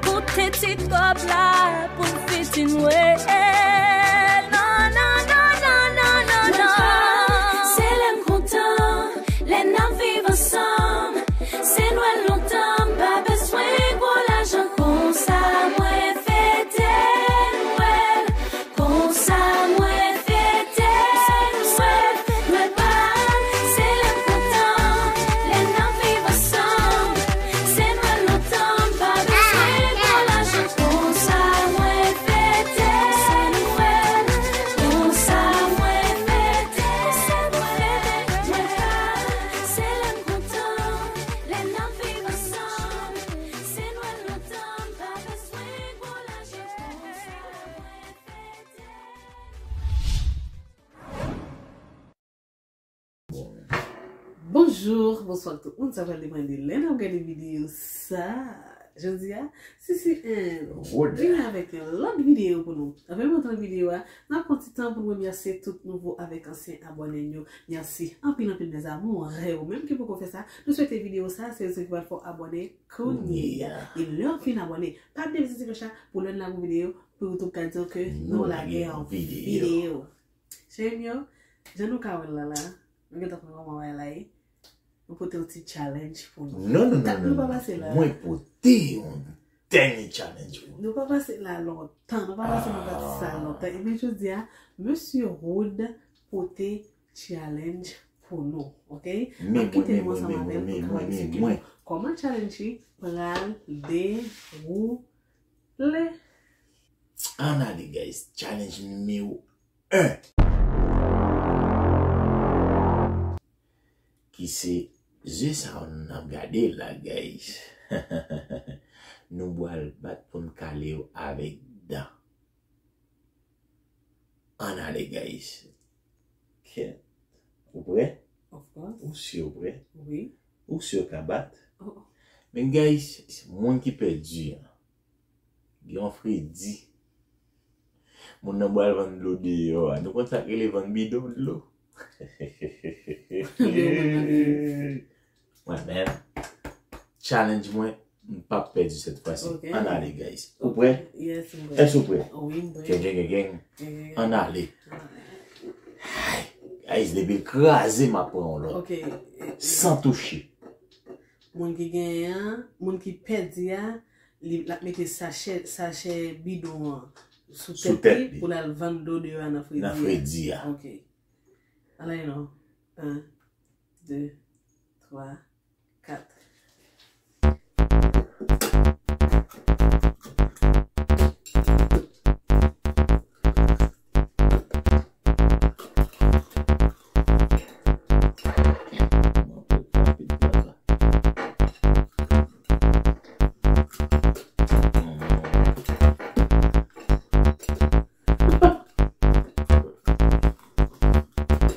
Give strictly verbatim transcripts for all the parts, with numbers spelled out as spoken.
Koute ti kòb la pou m fiti Nwèl. Non, non, non, non, non, non, non. Se lè m kontan, lè n ap viv ansanm. Se Nwèl lontan, m pa bezwen gwo lajan konsa. Mwen fete Nwèl. Konsa mwen fete Nwèl, Nwèl pa m, se lè m kontan, lè n ap viv ansanm. Se Nwèl lontan, m pa bezwen gwo lajan. Konsa mwen fete Nwèl, konsa mwen fete Nwèl, Nwèl pa m, se lè m kontan, lè n ap viv ansanm. Se Nwèl lontan, m pa bezwen gwo lajan. Konsa mwen Bonjou, bonswa tout moun, sa pral depann de lè n ap gade videyo sa. Jodi a, Sisi Ann vini avèk yon lòt videyo pou nou. Anvan m antre nan videyo a, n ap pran ti tan pou n remèsye tout nouvo avèk ansyen abòne n yo. Mèsi anpil, anpil, mes amours. Ou menm ki poko fè sa, nou swete videyo sa, se ou ki pral fè w abòne kounye a. E lè w fin abòne, pa bliye peze ti klòch la pou lè n lage yon videyo, pou YouTube ka di w ke nou lage yon videyo. Cheri m yo, jan nou ka wè l la la, nou gentan konn kòman bagay la ye. Nou pote yon ti challenge pou nou. Non, non, non, non, non. Mwen pote yon dènye challenge pou nou. Nou pa pase la lontan, nou pa pase nan pati sa lontan. Ebyen, jodi a, Mesye Wood pote challenge pou nou, oke? N ap kite nou ansanm avè l pou nou eksplike nou kòman challenge li pral dewoule. Ann ale, guys. Challenge nimewo en. Ki se zye sa w n ap gade la, guys. Nou pral bat pou n kale yo avèk dan. Ann ale, guys. Kèt. Ou prè? Of course. Ou si w prè? Wi. Ou si w ka bat? Oh, oh. Men, guys, moun ki pèdi an, gen yon fredi. Moun nan pral vann dlo deyò a. Nou konn sa k rele vann bidon dlo? Mwen menm, challenge mwen, m p ap pèdi sèt fwa si. Ok. Ann ale, guys. Ou prè? Yes, m prè. Èske ou prè? Wi, m prè. Gen, gen, gen, gen. Gen, gen, gen. Ann ale. Ann ale. Ay, guys, depi l kraze, m ap pran yon lòt. Ok. San touche. Moun ki genyen an, moun ki pèdi a, li, l ap mete sachè, sachè bidon an sou tèt li pou l al vann dlo deyò a nan fredi a. Nan fredi a. Ok. Ann ale non. En, de, twa, kat.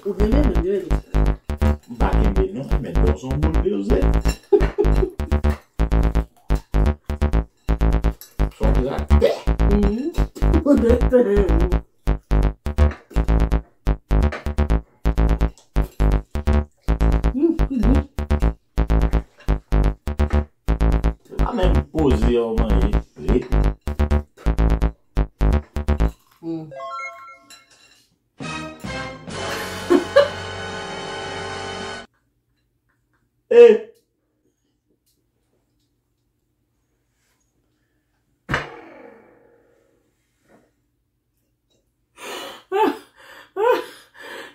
Ou kenbe menm, kenbe tou. M pa kenbe non, men dlo se yon boul de zèt. Se yon traktè. Mhm. Yon traktè. Mm, mm. Pa menm poze yo manje, ret. Mm. Eh!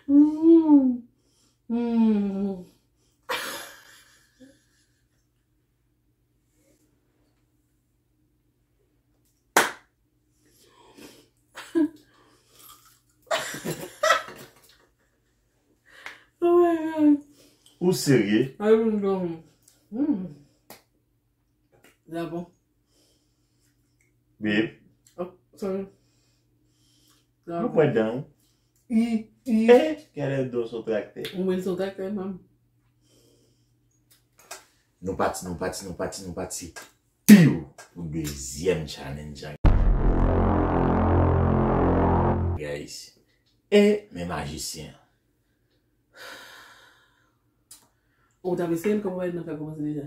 Mm. Mm. Oh my God. Ou serye? Ay, m dòmi. Hmm. Sa bon. Babe. Oh, sorry. Sa bon. Ou pran dan ou. I, i. Eh, gade dlo sou traktè. Ou mwen sou traktè, manm. Nou pati, nou pati, nou pati, nou pati. Piw! Pou dezyèm challenge an. Guys. E men majisyen an. Ou t ap eseye l, kòman bagay nan fè kòmanse deja?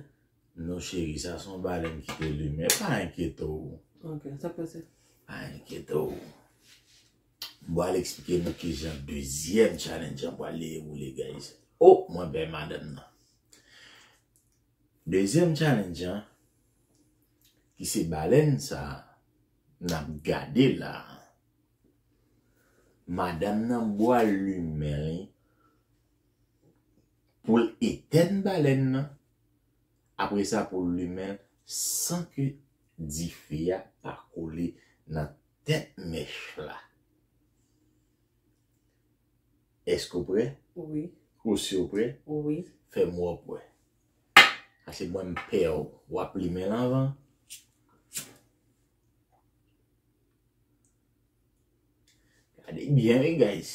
Non, cheri, sa se yon balèn ki te limen. Pa enkyete w. Ok, sa k pase? Pa enkyete w. M pral eksplike nou kijan dezyèm challenge an pral dewoule, guys. Oh, mwen pè madanm nan. Dezyèm challenge an, ki se balèn sa a, n ap gade la a. Madanm nan pral limen li pou l etèn balèn nan. Apre sa, pou l limen l san ke dife a pa kole nan tèt mèch la. Èske w prè? Wi. Ou si w prè? Wi. Fè m wè w prè. Paske mwen m pè w. W ap limen l anvan. Gade byen, wi, guys.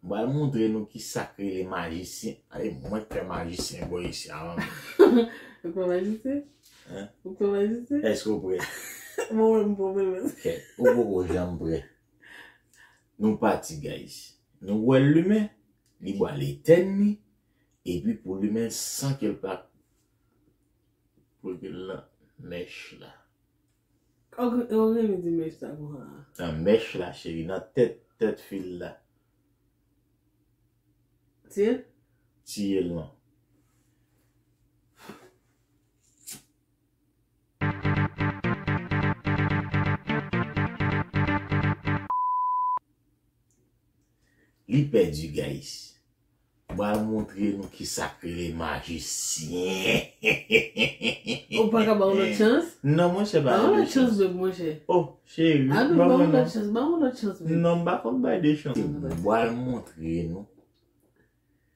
M pral montre nou ki sa k rele majisyen. Ay, mwen k fè majisyen bò isi a, man. Ou kwè majisyen? Hein? Ou kwè majisyen? Èske w prè? Mwen menm, mwen menm. Kèt, ou poko janm prè. Nou pati, guys. Nou wè l limen, li pral etèn li, epi pou limen san ke l pa pou l nan mèch la. Ok, ok, li di mèch la konsa. Nan mèch la, cheri, nan tèt, tèt fil la. Tiye? Tiye l non. Li pèdi, guys. M pral montre nou ki sa k rele majisyen. Ou pa ka ba yon lòt chans? Non, monchè, pa yon lòt chans, bèb, monchè. Oh, cheri, ba mwen yon lòt chans, ba mwen yon lòt chans, bèb. Non, m pa konn bay de chans. M pral montre nou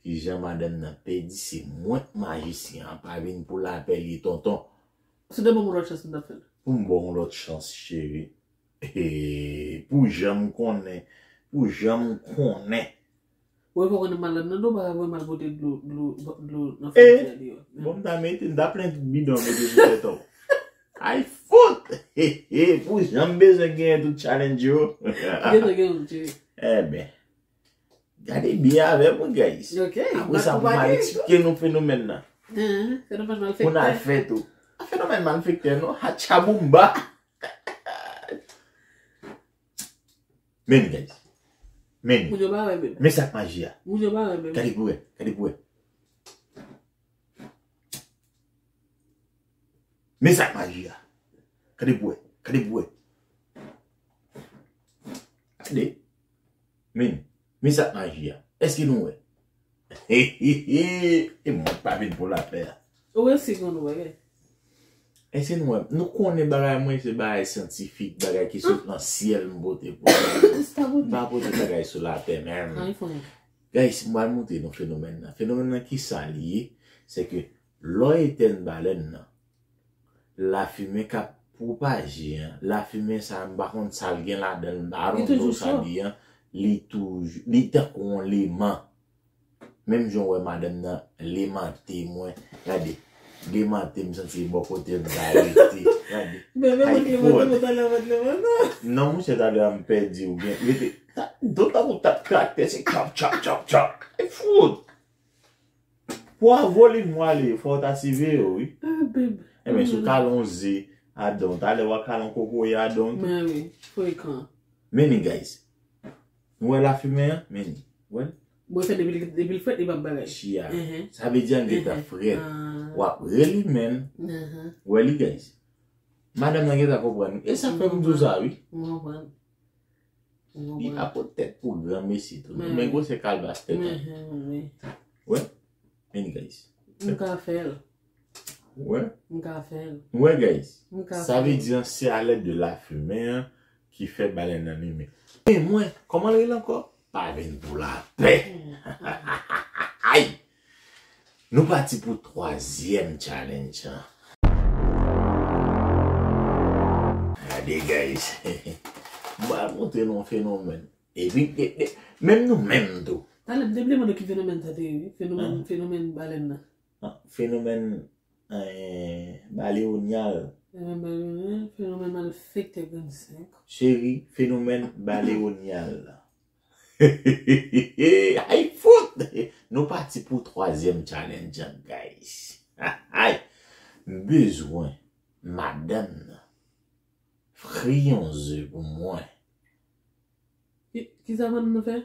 kijan madanm nan pèdi, se mwen k majisyen an, pa vin pou lapè li, tonton. Si w te ban m yon lòt chans, m t ap fè l. Pou m ba w yon lòt chans, cheri. Pou jan m konnen, pou jan m konnen. Ou wè fò konnen malad nan do, pa ka voye m al pote dlo, dlo, dlo nan fwontyè deyò. Bon, m ta mete, m ta plen tout bidon mete sou tèt ou. Ay fout! Pou jan m bezwen genyen tout challenge yo. Genyen, genyen, cheri. Enben, gade byen avè mwen, guys. Ok. Apre sa, pou m al eksplike nou fenomèn nan. Fenomèn malfektè. Pou n al fè tou. A fenomèn malfektè, non? Hatchaboumba! Men, guys. Men. Moun yo pa wè menm. Men sa k maji a. Moun yo pa wè menm. Gade pou wè. Gade pou wè. Men sa k maji a. Gade pou wè. Gade pou wè. Gade. Men. Men sa k maji a. Èske nou wè? E mwen pa vin pou lapè a. Ou resi konn wè. Èske nou wè? Nou konnen bagay mwen se bagay syantifik, bagay ki sot nan syèl m pote pou nou. M pa pote bagay sou latè menm. Guys, m pral montre nou fenomèn nan. Fenomèn nan ki sa li ye? Se ke lè w etèn balèn nan, lafimen k ap pwopaje an, lafimen sa a, m pa konn sa l gen ladan l, I don't know sa li ye an, li toujou, li tankou yon leman. Menm jan w wè madanm nan lemante mwen, gade, lemante m santi bò kote m ta rete, gade. Ay fout. Non, monchè, talè a m pèdi w gen, rete, ta, do tankou t ap krak tè, se tchòp, tchòp, tchòp, tchòp. Ay fout. Pou a volim w ale, fò w ta siveye w, wi. Ah, babe. Enben, si w kale yon ze adan w, talè w a kale yon kokoye adan w tou. Men wi, frekan. Men li, guys. Nou wè lafimen an? Men li. Wè l? Bon, fè depi, depi l frèt, li p ap bagay. Chia. Sa vle di an gentan frèt. W ap relimen l. Wè li, guys. Madanm nan gentan konprann. E sa k fè m di w sa, wi. Mwen konprann. Li pa pot tèt pou granmesi tou. Men gwosè kalbas tèt an. Wè. Men guys. M ka fè l. Wè. M ka fè l. Wè, guys. M ka fè l. Sa vle di an, se a lèd de lafimen an ki fè balèn nan limen. E mwen, kòman l rele ankò? Pa vin pou lapè. Ay! Nou pati pou twazyèm challenge an. Gade, guys. M pral montre nou yon fenomèn. Epi, e, e, menm nou menm tou. Talè, m te vle mande w ki fenomèn sa te ye, wi. Fenomèn, fenomèn balèn nan. Fenomèn, eh, baleonyal. Fenomèn baleonyal, fenomèn malfektè grenn senk. Cheri, fenomèn baleonyal. Ay fout! Nou pati pou twazyèm challenge an, guys. Ay! M Bezwen madanm nan fri yon ze pou mwen. Ki, ki sa madanm nan fè?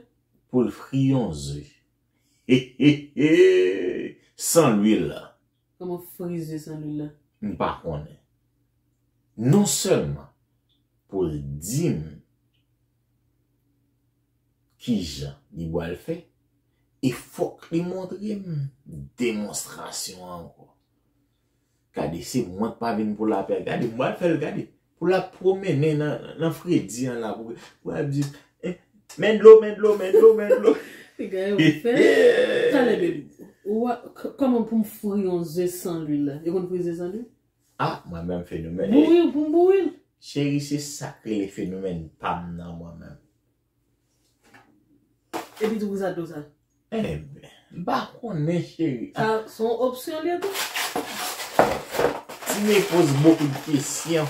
Pou l fri yon ze. San lwil la. Kòman fri ze san lwil la? M pa konnen. Non sèlman pou l di m kijan li pral fè, e fòk li montre m demonstrasyon an ankò. Gade, se mwen k pa vin pou lapè. Gade, m pral fè l, gade. Pou l ap pwomennen nan, nan fredi an la, pou, pou l ap di, eh, men dlo, men dlo, men dlo, men dlo. Piga yo fè. Talè, baby. Ou a, k-, kòman pou m fri yon ze san lwil la? Yo konn fri ze san lwil? Ah, mwen menm fenomèn. Bouyi l, pou m bouyi l. Cheri, se sa k rele fenomèn pa m nan mwen menm. Epi tou pou sa dlo sa. Enben, m pa konnen, cheri. Sa, se yon opsyon li ye tou. Tu me poses beaucoup de questions.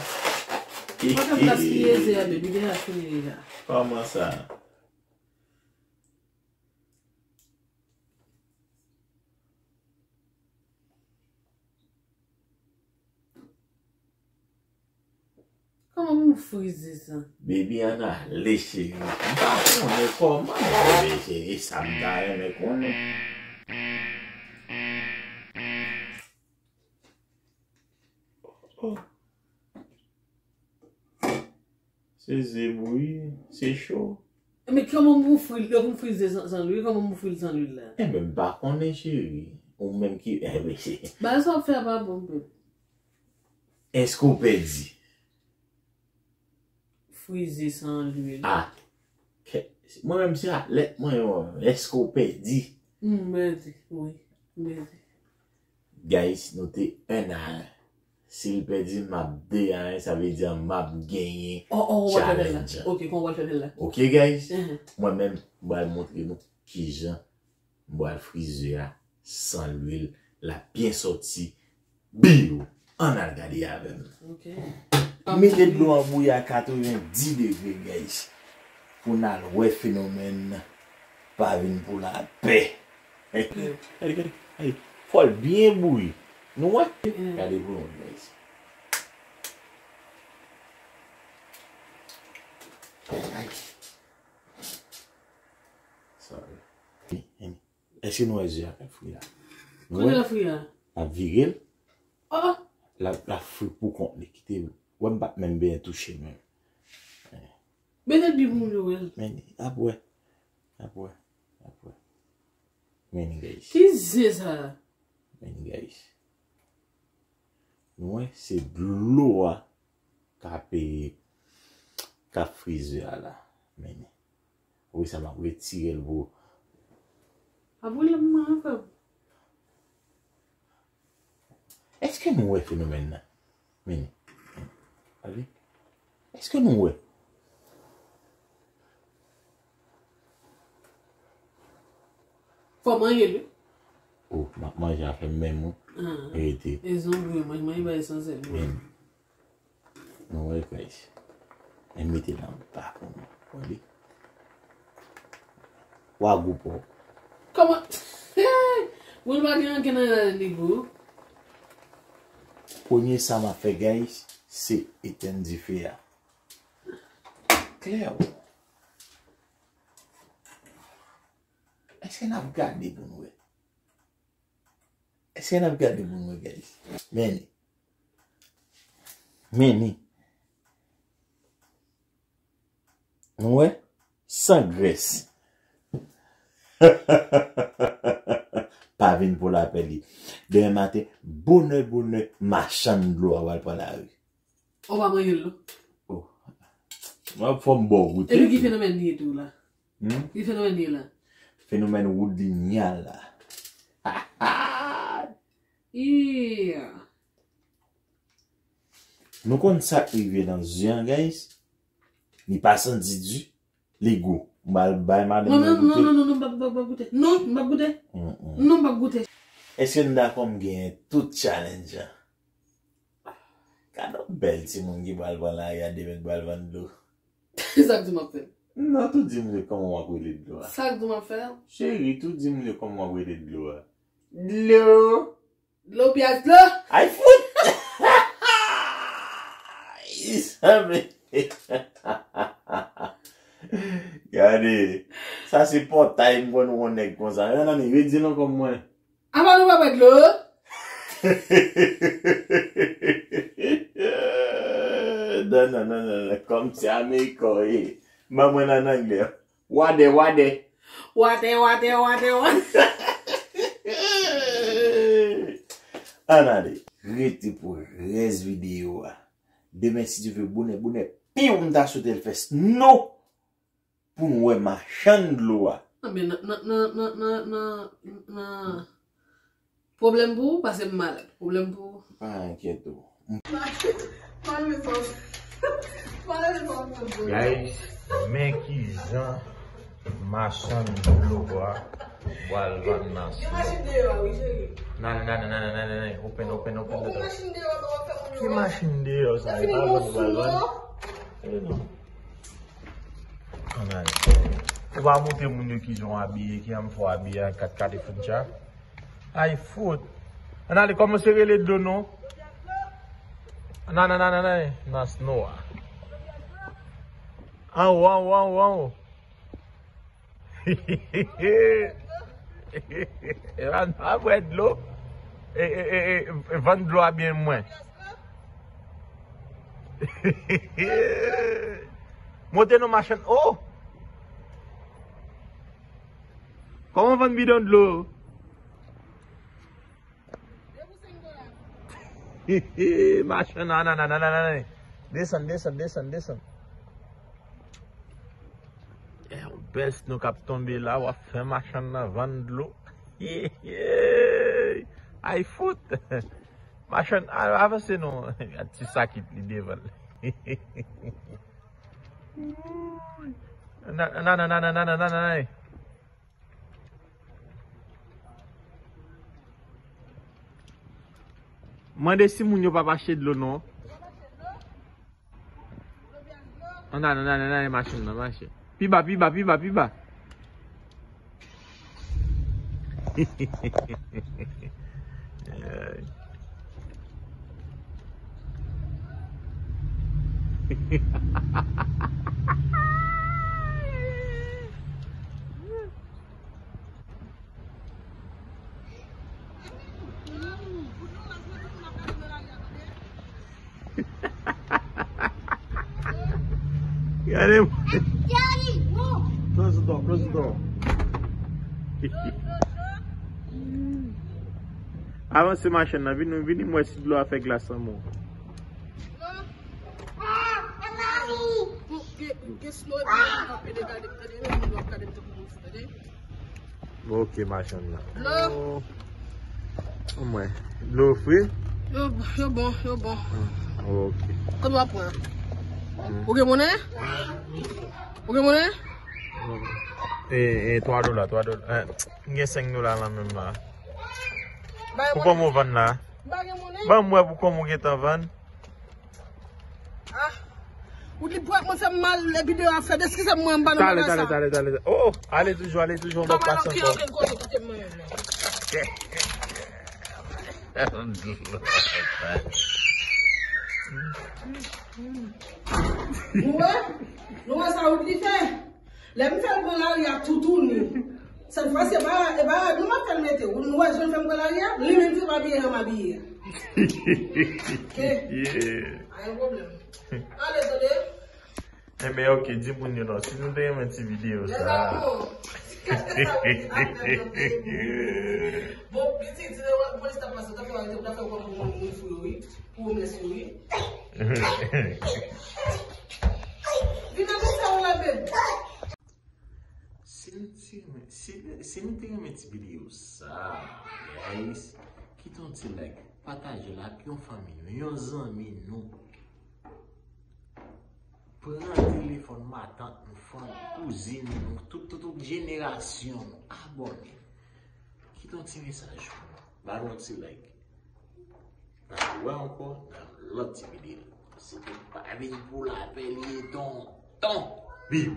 Mwen te gaspiye ze a, baby, deja fini deja. Kòman sa? Kòman pou m fri ze sa? Baby, ann ale, cheri. M pa konnen kòman, men cheri, sa m ta renmen konnen. Oh. Se ze bouyi, se cho. Men kòman pou m fri l? Lè pou m fri ze san, san lwil, kòman pou m fri l san lwil la? Enben, m pa konnen, cheri. Ou menm ki, enben, se Bagay sa w ap fè a pa bon, bebe. Èske w pèdi? Fri ze san lwil. Ah. Kè-, mwen menm se atlèt mwen yo. Èske w pèdi? M pèdi, wi. M pèdi. Guys, nou te un à un. Si l pèdi, m ap de à un, sa vle di m ap genyen challenge. Oh, oh, ou pral fè l la. Ok, kòman w pral fè l la? Ok, guys? Mhm. Mwen menm, m pral montre nou kijan m pral fri ze a san lwil, l ap byen sòti. Biw! Ann al gade avè m. Ok. Mete dlo an bouyi a katrevendi degre, guys. Pou n al wè fenomèn pa vin pou lapè. Gade, gade, gade. Fò l byen bouyi. Nou wè? Mm. Gade pou nou wè, guys. Ay. Sorry. Èske nou wè ze a k ap fri la? Kote l ap fri a? L ap vire l. Oh, oh. L ap, l ap fri pou kont li. Kite, wè m pa t menm byen touche menm. Mete l pi pou m wè l. Men, ap wè. Ap wè. Ap wè. Men, guys. Ki ze sa? Men, guys. Nou wè, se dlo a k ap, k ap fri ze a la. Men, wi, sa m ap retire l pou. Ap brile m nan, frè m. Èske nou wè fenomèn nan? Men, gade. Èske nou wè? Fò manje l, wi. Oh, m ap manje afè m menm, wi. Ah. Rete. E zonbi, manje, manje bay esansèl, wi. Men. Nou wè, guys. E mete nan bak ou. Gade. Wa gou pò. Kòman? Moun pa gen anken nan li gou. Premye sa m ap fè, guys, se etenn dife a. Klè. Èske n ap gade pou n wè? Èske n ap gade pou n wè, guys? Men li. Men li. Nou wè? San grès. Pa vin pou lapè li. Demen maten, bonè, bonè, machann dlo a pral pran lari. Ou pa manje l, non? Oh. Mwen fò m ba w goute. Epi ki fenomèn li ye tou la? Hmm? Ki fenomèn li ye la? Fenomèn Woodlinia la. Yeah. Nou konn sa k rive nan ze an, guys? Li pa santi di, li gou. M pral bay madanm nan goute. Non, non, non, non, non, m p ap, p ap, p ap goute. Non, m p ap goute. Mm, mm. Non, m p ap goute. Èske n dakò m genyen tout challenge an? Gade yon bèl timoun ki pral pran lari a demen k pral vann dlo. Sa k di m ap fè? Non, tou di m kòman w ap rele dlo a. Sa k di m ap fè? Cheri, tou di m kòman w ap rele dlo a. Dlo! Dlo, pyas dlo! Ay, fout! Gade, sa se pòtay m konn wè yon nèg konsa. Yon nan redi non kòm mwen. Apa nou pa bwè dlo? Non, non, non, non, non. Kòm se Amerikan w ye. Ban mwen nan anglè. Wade, wade. Wate, wate, wate, wate. Ann ale. Rete pou rès videyo a. Demen, si Dye vle, bonè, bonè, piw, m ta swete l fè snow pou n wè machann dlo a. Anben, nan, nan, nan, nan, nan, nan, nan, pwoblèm pou ou, pase m malad. Pwoblèm pou ou. Pa enkyete w. Pale sa. Pale sa. Guys, men kijan machann dlo a pral vann nan snow. Nan, nan, nan, nan, nan, nan, nan, open, open, open the door. Ki machin deyò sa? E pa vann ou pral vann? E non. Ann ale. Ou pa montre moun yo kijan w abiye, kijan m fè w abiye an kat kate foutja. Ay fout. Ann ale, kòmanse rele dlo non. Nan, nan, nan, nan, nan, nan snow a. Anwo, anwo, anwo, anwo. Epa nou pa bwè dlo. E, e, e, e, vann dlo a byen mwen. Monte non machann. Oh! Kòman vann bidon dlo? Machann nan, nan, nan, nan, nan, nan. Desann, desann, desann, desann. E yon bèl snow k ap tonbe la, w ap fè machann nan vann dlo. Ay fout. Machann, a-, avanse non. Gad ti sakit li devan l. Nan, nan, nan. Mande si moun yo p ap achte dlo non. Ann ale, ann ale, ann ale, machin nan mache. Pi ba, pi ba, pi ba, pi ba. Gade mwen. Close the door, close the door. Avanse machann nan, vini, vini m wè si dlo a fè glas an mou. Gen, gen snow epi moun ap pede gade m, tande, moun ap gade m tankou moun fou, tande. Ok, machann nan. Dlo. Oh. Mwen. Dlo fre? Yo, yo bon, yo bon. Ah, ok. Kòman w ap pran? Hmm. Ou gen monnen? Ou gen monnen? Hmm. E, e, twa dola, twa dola. Eh, m gen senk dola nan men m la. Pou kòman w vann la? M pa gen monnen. Ban m wè pou kòman w gentan vann. Ah. Ou di pwèp mwen fè m mal, epi de a fè, eskize m mwen m pa nan bagay sa. Talè, talè, talè, talè. Oh, oh, ale toujou, ale toujou, m ap pase ankò. Kite m mwen menm. Nou wè? Nou wè sa ou di fè? Lè m fè l pran lari a toutouni. Sèl fwa se pa, e pa nou m ap fè l mete. Ou nou wè jan l fè m pran lari a? Li menm se pa biyè an m abiye. Ok. Yeah. Pa gen pwoblèm. Ale, tande. Enben, ok, di moun yo non. Si nou te renmen ti videyo sa. Bon, piti, ti te wè, polis ta pase, ta fè arete, ta fè kòm moun, moun fou yo, wi. Pou homeless yo, wi. Vin nan sa ou la, babe. Si nou te renmen, si, si nou te renmen ti videyo sa, guys, kite yon ti like, pataje l ak yon fanmi nou, yon zanmi nou. Pran telefòn matant nou, fanmi, kouzin nou, tout, tout, tout jenerasyon nou, abòne. Kite yon ti mesaj pou nou. Ba nou yon ti like. N ap wè ankò nan lòt ti videyo. Se te pa vin pou lapè li ye tonton. Viv!